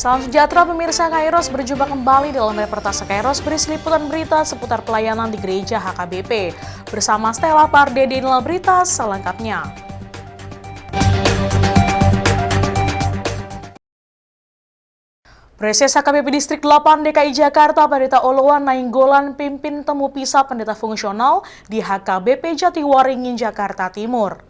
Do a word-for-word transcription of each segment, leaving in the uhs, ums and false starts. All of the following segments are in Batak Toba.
Salam sejahtera pemirsa Kairos, berjumpa kembali dalam reportase Kairos berisi liputan berita seputar pelayanan di gereja H K B P. Bersama Stella Pardede, inilah berita selengkapnya. Praeses H K B P Distrik delapan D K I Jakarta, Pendeta Oloan Nainggolan, pimpin temu pisah pendeta fungsional di H K B P Jatiwaringin, Jakarta Timur.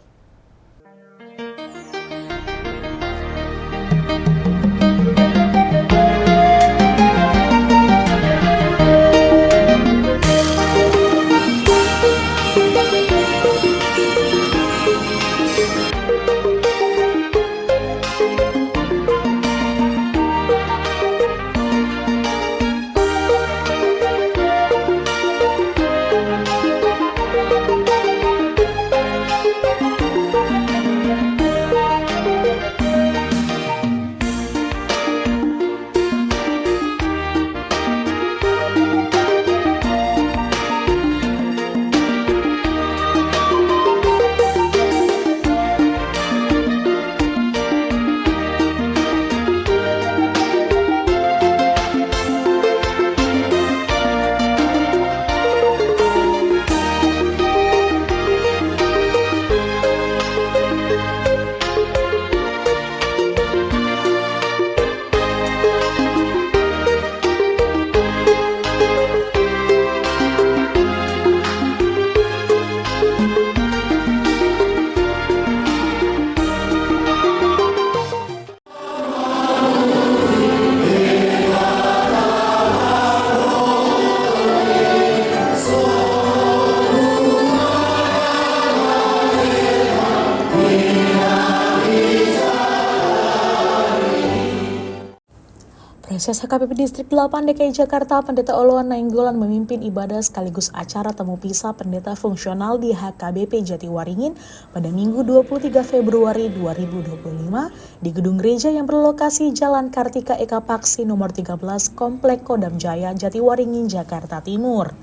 Praeses H K B P Distrik delapan D K I Jakarta, Pendeta Oloan Nainggolan, memimpin ibadah sekaligus acara temu pisah pendeta fungsional di H K B P Jatiwaringin pada Minggu dua puluh tiga Februari dua ribu dua puluh lima di gedung gereja yang berlokasi Jalan Kartika Eka Paksi nomor tiga belas, Komplek Kodam Jaya, Jatiwaringin, Jakarta Timur.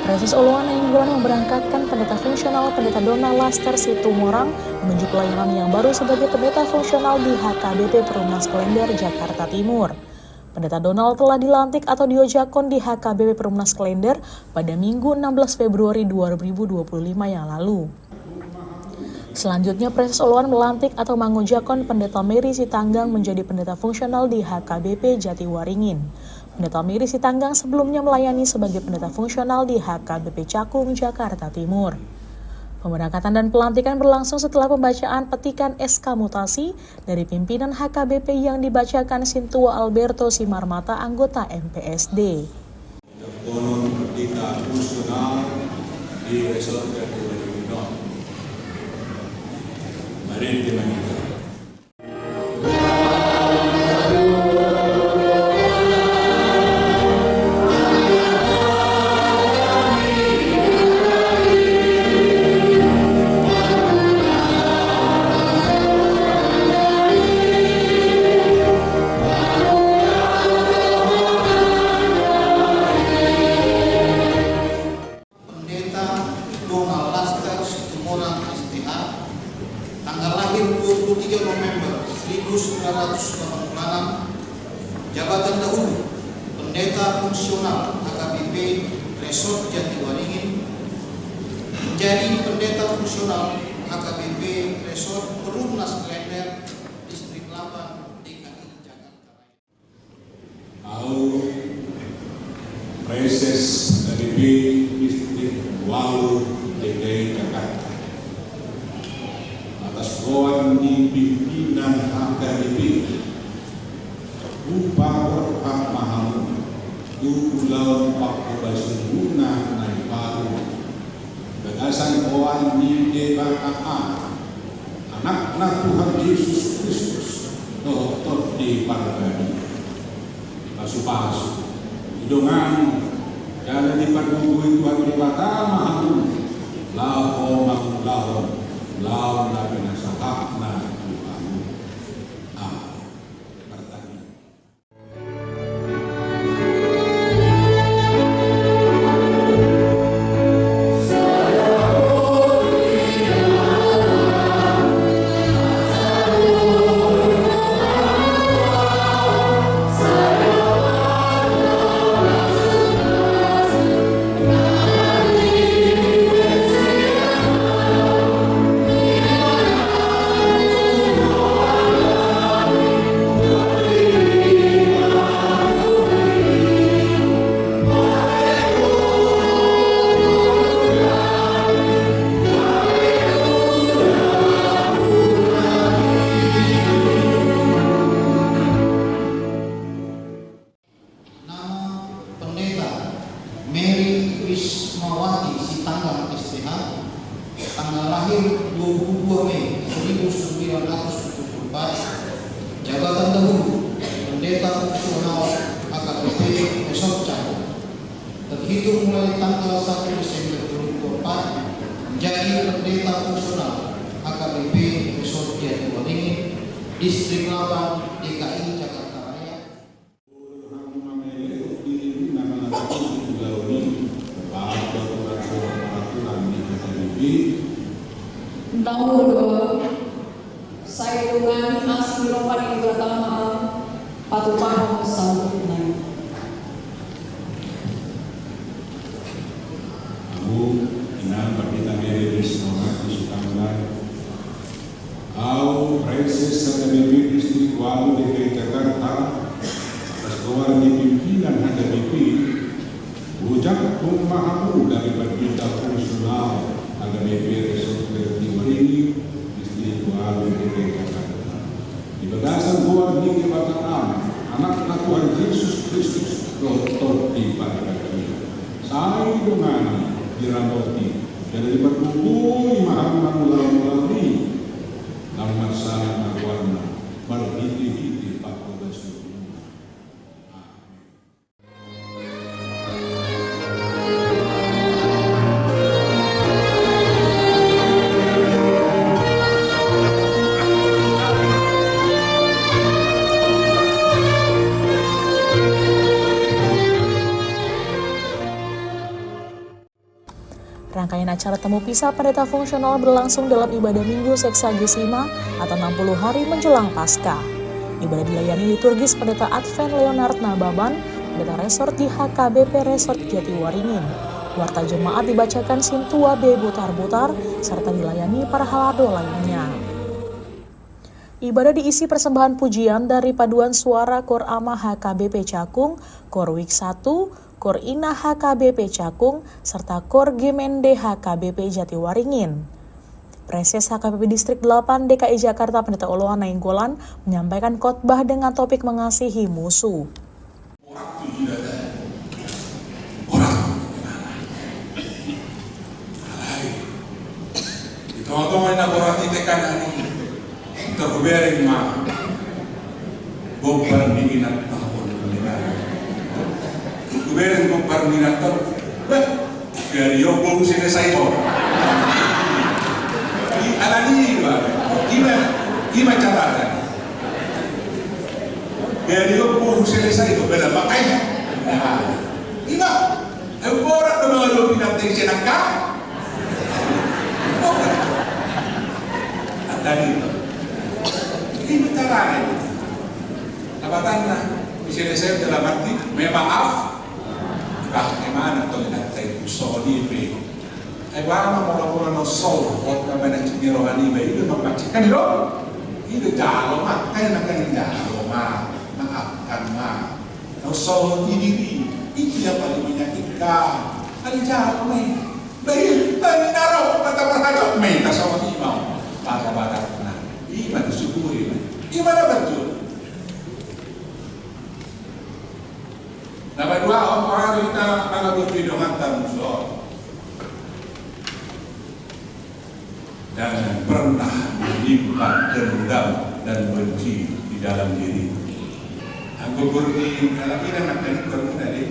Praeses Oloan Nainggolan memberangkatkan pendeta fungsional, Pendeta Donald Laster Situmorang, menuju pelayanan yang baru sebagai pendeta fungsional di H K B P Perumnas Klender, Jakarta Timur. Pendeta Donald telah dilantik atau diojakon di H K B P Perumnas Klender pada Minggu enam belas Februari dua ribu dua puluh lima yang lalu. Selanjutnya, Praeses Oloan melantik atau mangojakon Pendeta Mary Sitanggang menjadi pendeta fungsional di H K B P Jatiwaringin. Pendeta Mary Sitanggang sebelumnya melayani sebagai pendeta fungsional di H K B P Cakung, Jakarta Timur. Pemberangkatan dan pelantikan berlangsung setelah pembacaan petikan S K mutasi dari pimpinan H K B P yang dibacakan Sintua Alberto Simarmata, anggota M P S D. Konon pendeta fungsional di Resort Jatiwaringin. Mari kita. Pendeta Donald Laster Situmorang, S T H, tanggal lahir dua puluh tiga November seribu sembilan ratus delapan puluh enam, jabatan dahulu, Pendeta Fungsional H K B P Resort Jatiwaringin, menjadi Pendeta Fungsional H K B P Resort Perumnas Klender Distrik delapan D K I Jakarta Raya. Aut, Praeses H K B P Distrik ualu D K I Jakarta, atas goar ni pimpinan H K B P, hupaborhat ma hamu tu ulaon panghobasionmuna na imbaru, bagasan goar ni Debata Ama, Anakna Tuhan Jesus Kristus, dohot Tondi Parbadia. Pasupasu, didongani, jala dipargogoi Tuhan Debata ma hamu, laho mangulahon ulaon na pinasahatna tu hamu. Amen. Martangiang. Tanggal lahir dua puluh dua Mei seribu sembilan ratus tujuh puluh empat, jabatan dahulu Pendeta Fungsional H K B P Resort Cakung. Terhitung mulai tanggal satu Desember dua ribu dua puluh empat, menjadi Pendeta Fungsional H K B P Resort Jatiwaringin, Distrik delapan, D K I Jakarta Raya. Naung do, sai dongani asi ni roha ni Debata ma patupahon saluhutna i. Ahu, Inang Pandita Mary Risma Agus Sutangga, ahu, Praeses H K B P Distrik ualu D K I Jakarta, atas goar ni pimpinan H K B P, hujangkon ma hamu gabe Pandita Fungsional H K B P Resort Jatiwaringin, Distrik ualu D K I Jakarta. Di bagasan goar ni Debata Ama, Anakna Tuhan Jesus Kristus, dohot Tondi Parbadia, sai dongani, diramoti, jala dipargogoi ma hamu mangulahon ulaon i, lam marsahat ma goarna, marhitehite panghobasionmuna. Amen. Rangkaian acara temu pisah Pendeta Fungsional berlangsung dalam ibadah Minggu Sexagesima atau enam puluh hari menjelang Paskah. Ibadah dilayani liturgis Pendeta Advent Leonard Nababan, Pendeta Resort di H K B P Resort Jatiwaringin. Warta jemaat dibacakan Sintua B Butarbutar, serta dilayani parhalado lainnya. Ibadah diisi persembahan pujian dari paduan suara Kor Ama H K B P Cakung, Kor Wik satu, Kor Ina H K B P Cakung, serta Kor Gemende H K B P Jatiwaringin. Praeses H K B P Distrik delapan D K I Jakarta Pendeta Oloan Nainggolan menyampaikan khotbah dengan topik mengasihi musuh. Borat tu jidat i. Borat. Alai. Di tongatonga na borat i tekanan i. Hubereng ma gombar ni inanta on. Hubereng gombar ni inanta on. Bah, gari on boru selesai on. Alani i ma. I ma, i ma catatan. Gari on boru selesai on, bela pakai. I ma. Ai borat do mangadopi inanta i sian angka. Antadi. Ini carana. Lapatanna, ise desa dalam arti, memaaf. Bah, emana tong inanta i songon i pe. Ai boha ma molo-molo na so, hot na baen na cik ni roha niba, i do mamancing kan i do. I do jalo ma, kan na kan i jalo ma, maafkan ma. Dosa di diri, itu yang paling menyakitkan. Ada jahat, men. Baik, baik, naro, kata berhajat, men, tak sama imam. Pada badak, nah, iman disyukuri, men. Iman apa tuh? Na paduahon, orang kita, kalau berpindah antar musuh. Jangan pernah menyimpan dendam dan benci di dalam diri. Anggo guru ni anak ina, anak tadi guru tadi.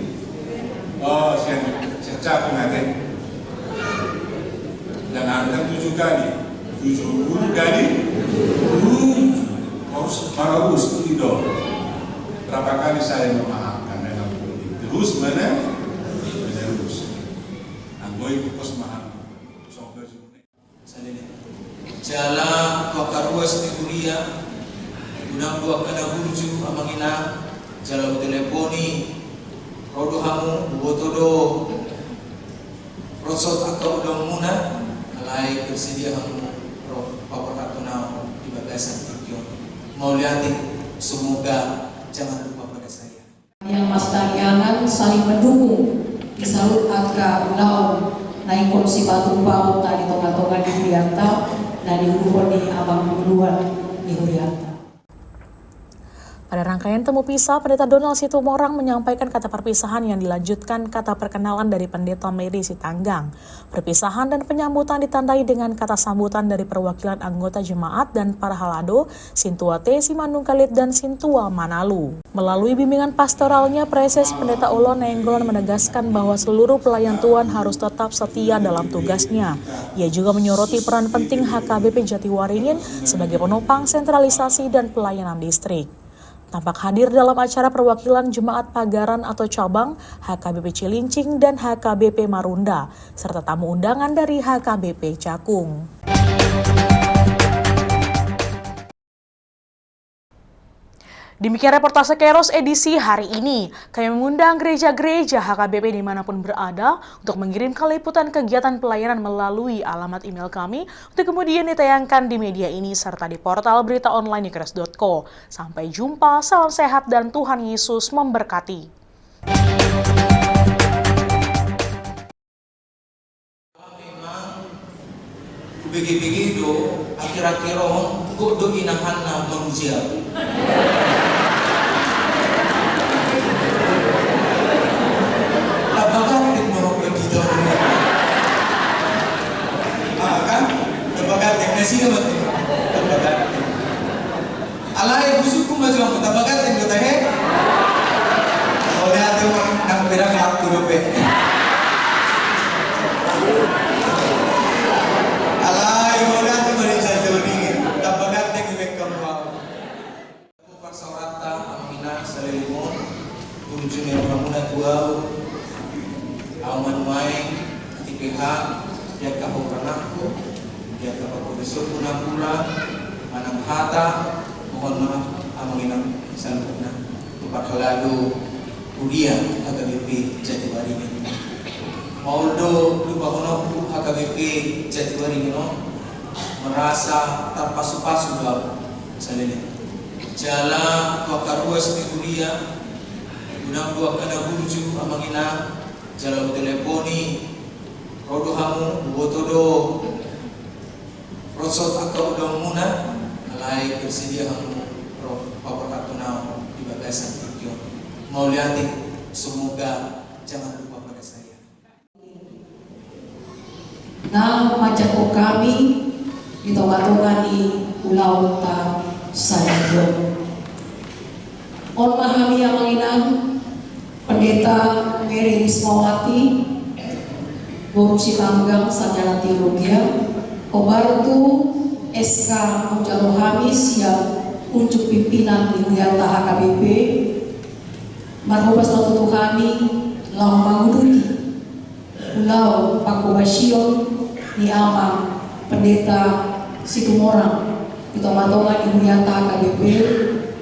Oh, sian, sian capung ate. Jangankan tujuh kali, tujuh puluh kali, tujuh. Harus, harus itu. Berapa kali saya memaafkan dengan guru? Terus mana? Menerus. Anggo itu kos mahal. Jala pakaruas ni huria, unang do angka na burju amang inang, jala huteleponi, ro do hamu, huboto do, rosot angka ulaonmuna, alai bersedia hamu, ro paborhathon ahu di bagasan tingki on. Mauliate, semoga jangan lupa pada saya. Yang Mas Tariangan saling mendukung di saluhut angka ulaon na ingkon sipatupaonta di tongatonga ni hurianta na niuluhon ni amang uluan ni hurianta. Pada rangkaian temu pisah, Pendeta Donald Situmorang menyampaikan kata perpisahan yang dilanjutkan kata perkenalan dari Pendeta Mary Sitanggang. Perpisahan dan penyambutan ditandai dengan kata sambutan dari perwakilan anggota jemaat dan parhalado, Sintua T Simanungkalit dan Sintua Manalu. Melalui bimbingan pastoralnya, Praeses Pendeta Olo Nainggolan menegaskan bahwa seluruh pelayan Tuhan harus tetap setia dalam tugasnya. Ia juga menyoroti peran penting H K B P Jatiwaringin sebagai penopang sentralisasi dan pelayanan distrik. Tampak hadir dalam acara perwakilan jemaat pagaran atau cabang, H K B P Cilincing dan H K B P Marunda, serta tamu undangan dari H K B P Cakung. Demikian reportase Kairos edisi hari ini. Kami mengundang gereja-gereja H K B P dimanapun berada untuk mengirimkan liputan kegiatan pelayanan melalui alamat email kami untuk kemudian ditayangkan di media ini serta di portal berita online di kairos dot co. Sampai jumpa, salam sehat dan Tuhan Yesus memberkati. Memang kubege-bege do, akhir-akhir on, gok do inahanna mamuji au. Tamba ganteng do roha di taon on. Ah, kan? Tamba ganteng, na sini mati. Tamba ganteng. Alai husungkun ma jo hamu, tamba ganteng do tahe. Mauliate ma, nang pedang laku dope. Alai mauliate ma di Jatiwaringin, tamba ganteng do hamu. Parsaoranta, amang inang saleleng on, burju ni rohamuna tu au, au ma nuaeng, tipe ha, di angka horanganku, di angka parhorisonku na hurang, manang hata, mohon maaf, amang inang saluhutna, tu parhalado huria H K B P Jatiwaringin. Maol do lupahononku H K B P Jatiwaringin on, merasa tarpasu-pasu do au saleleng. Jala tu angka ruas ni huria, godang do angka na burju, amang inang, jala hutelepon i, ro do hamu, huboto do, ro sot angka ulaonmuna, alai bersedia hamu ro paborhathon au di bagasan tingki on. Mauliate, semoga jangan lupa pada saya. Na manjangkon hami di tonga-tonga ni ulaonta sadari on. On ma hami, amang inang, Pendeta Mary Rismawati, boru Sitanggang sarjana teologia, hombar tu S K mujalo hami sian unjuk pimpinan ni hurianta H K B P, marhobas ma tutu hami laho manguduti ulaon panghobasion ni amang Pendeta Situmorang di tonga-tonga ni hurianta H K B P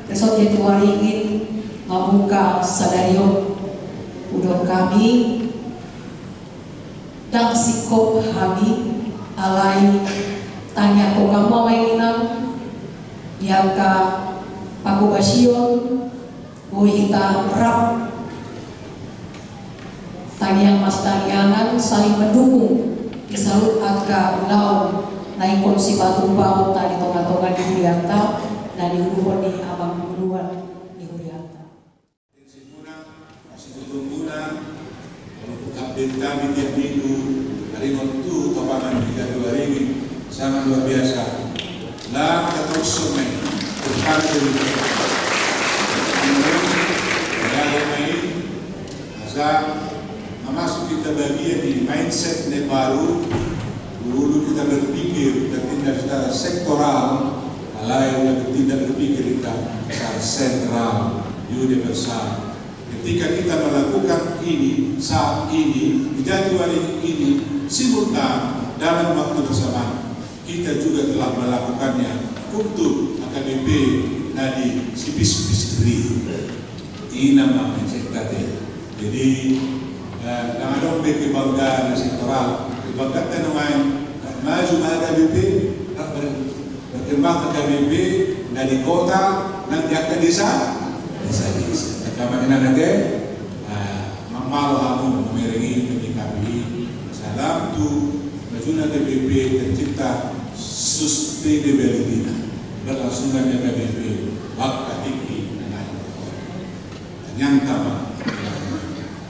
Resort Jatiwaringin mamungka sadari on. Hudok hami, ndang singkop hami, alai tangiangkon hamu, amang inang, di angka panghobasion, boi hita rap tangiang masitangiangan, saling mendukung di saluhut angka ulaon na ingkon sipatupaonta di tonga-tonga ni hurianta, na niuluhon ni amang uluan ni hurianta. Tensimuna, situtungguna, Update kami tiap minggu, taringot tu tapangan di Jatiwaringin, sangat luar biasa. Lam kata usung main, berkali dari main, asa masuk kita bagian di mindset yang baru. Dulu kita berpikir, bertindak secara sektoral, alai kita bertindak, berpikir kita secara sentral, universal. Ketika kita melakukan ini, saat ini, di Jatiwaringin ini, simultan dalam waktu bersamaan, kita juga telah melakukannya untuk H K B P na di Sipis-sipis ri. Ina ma mencetate. Jadi, eh, ndang adong be kebanggaan sektoral. Kebanggaan tano main, maju ma H K B P, Berkembang H K B P na di kota, nang di angka desa, desa-desa. Angka amang inang ate, ah, mamalo hamu mamereng i, menyikapi i. Salam tu majuna H K B P, tercipta sustainability-na, berlangsungan H K B P, bakka tingki na Nyanta ma.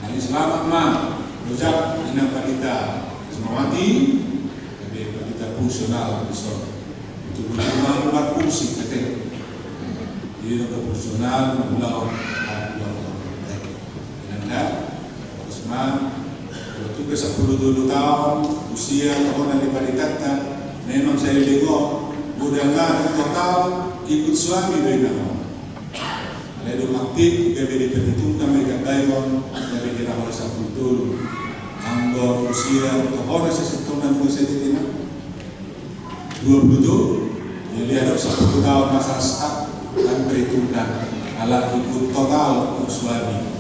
Jadi selamat ma. Ucap inang Pandita Sukmawati, tapi Pandita fungsional di sini. Betul-betul mau berfungsi, kata. Jadi untuk fungsional, mau Inang da, Usman, tupe sampulu tolu taon usia, tohonan ni Panditanta, memang sai leleng on, godang na total, ikut suami do inang on. Alai dung aktif, gabe diperhitungkan ma i, gabe on, gabe dirahol sampulu tolu. Anggo usia tohonan sasintongna, nunga sadia inang? Dua pulu tolu. Jadi adong sampulu taon masa start dan perhitungkan. Ala ikut total, ikut suami.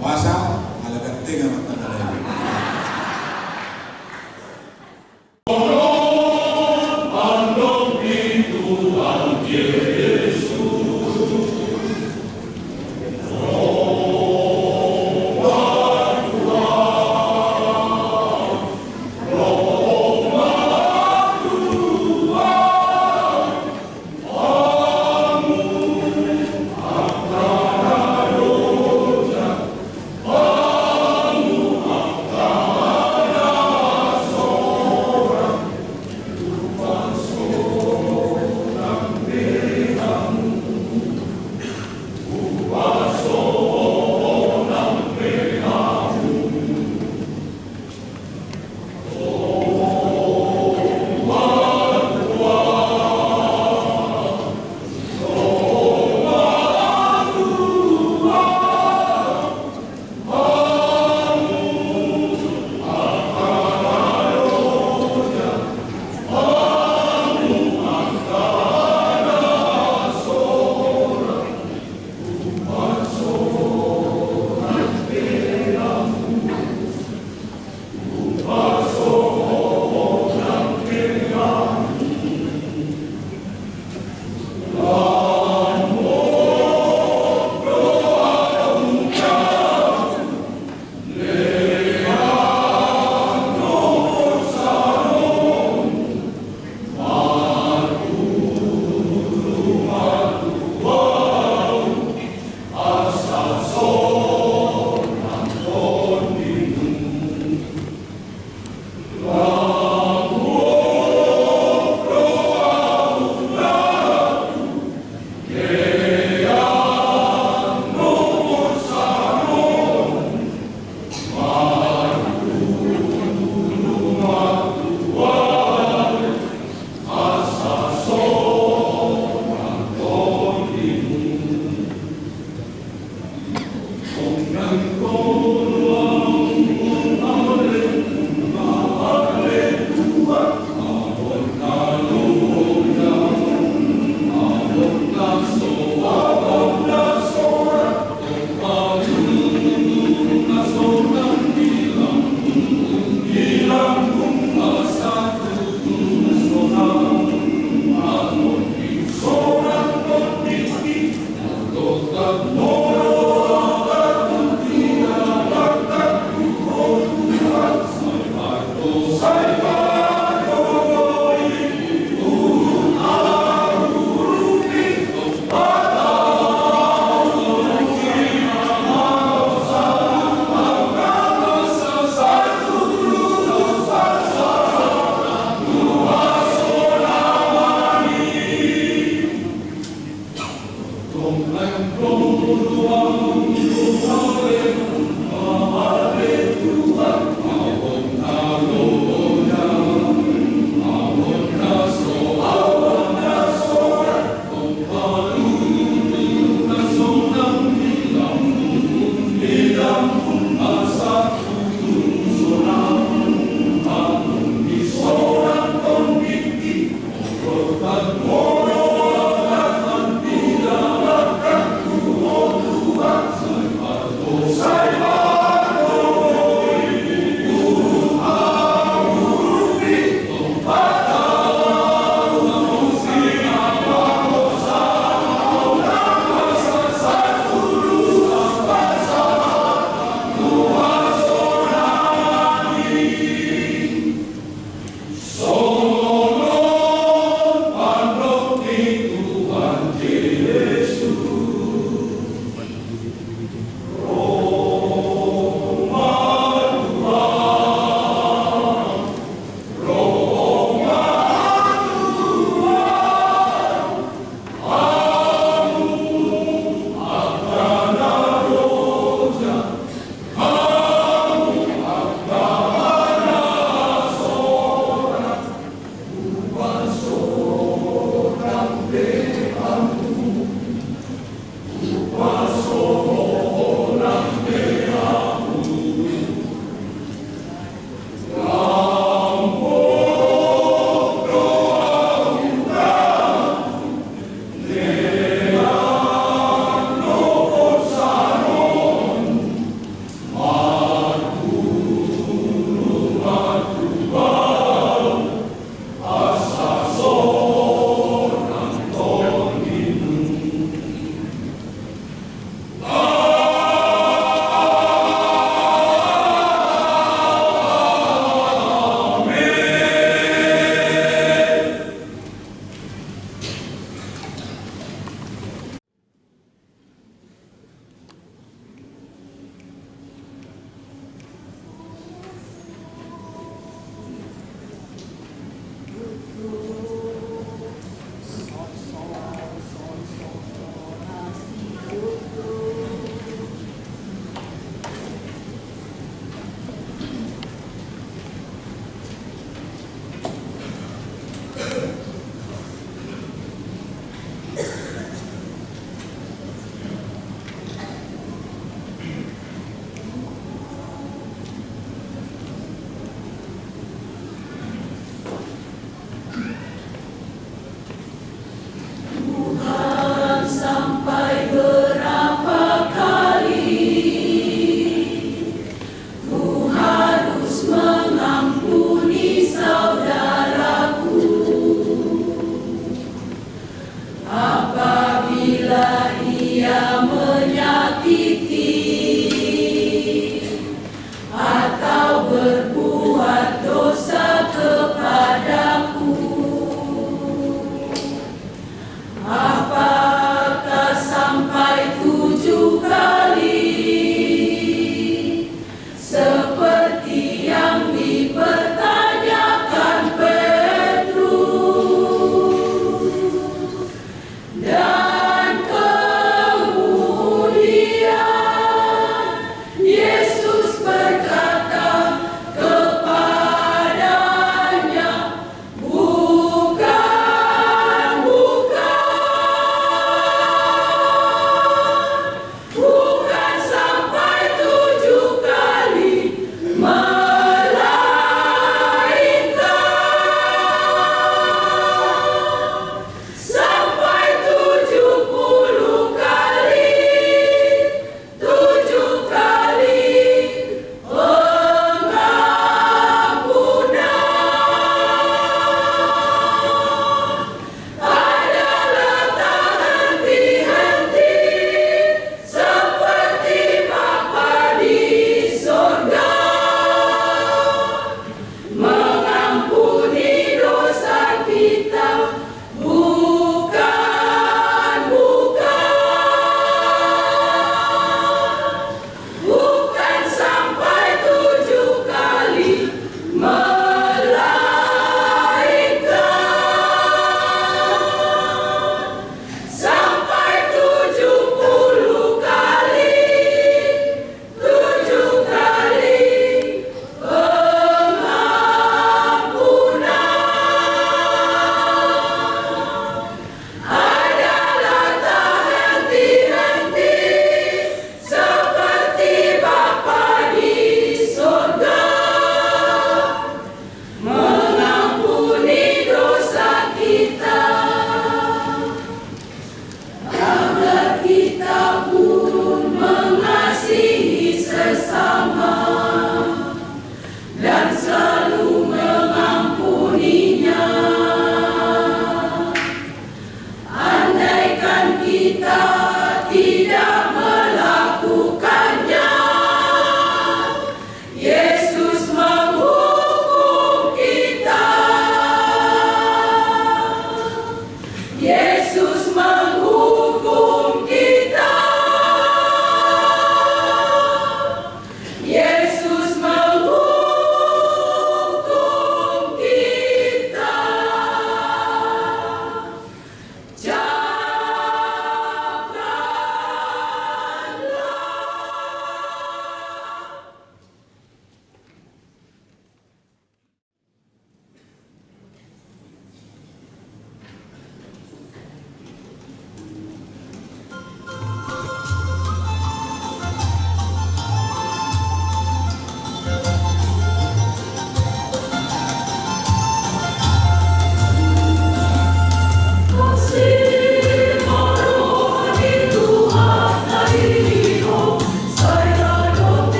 Puasa, ala ganteng amat tanggal ini.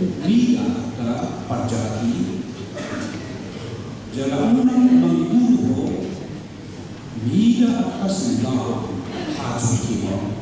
Mida angka parjahat i, jala unang mangiburu ho, mida angka siulahon hajut i ma.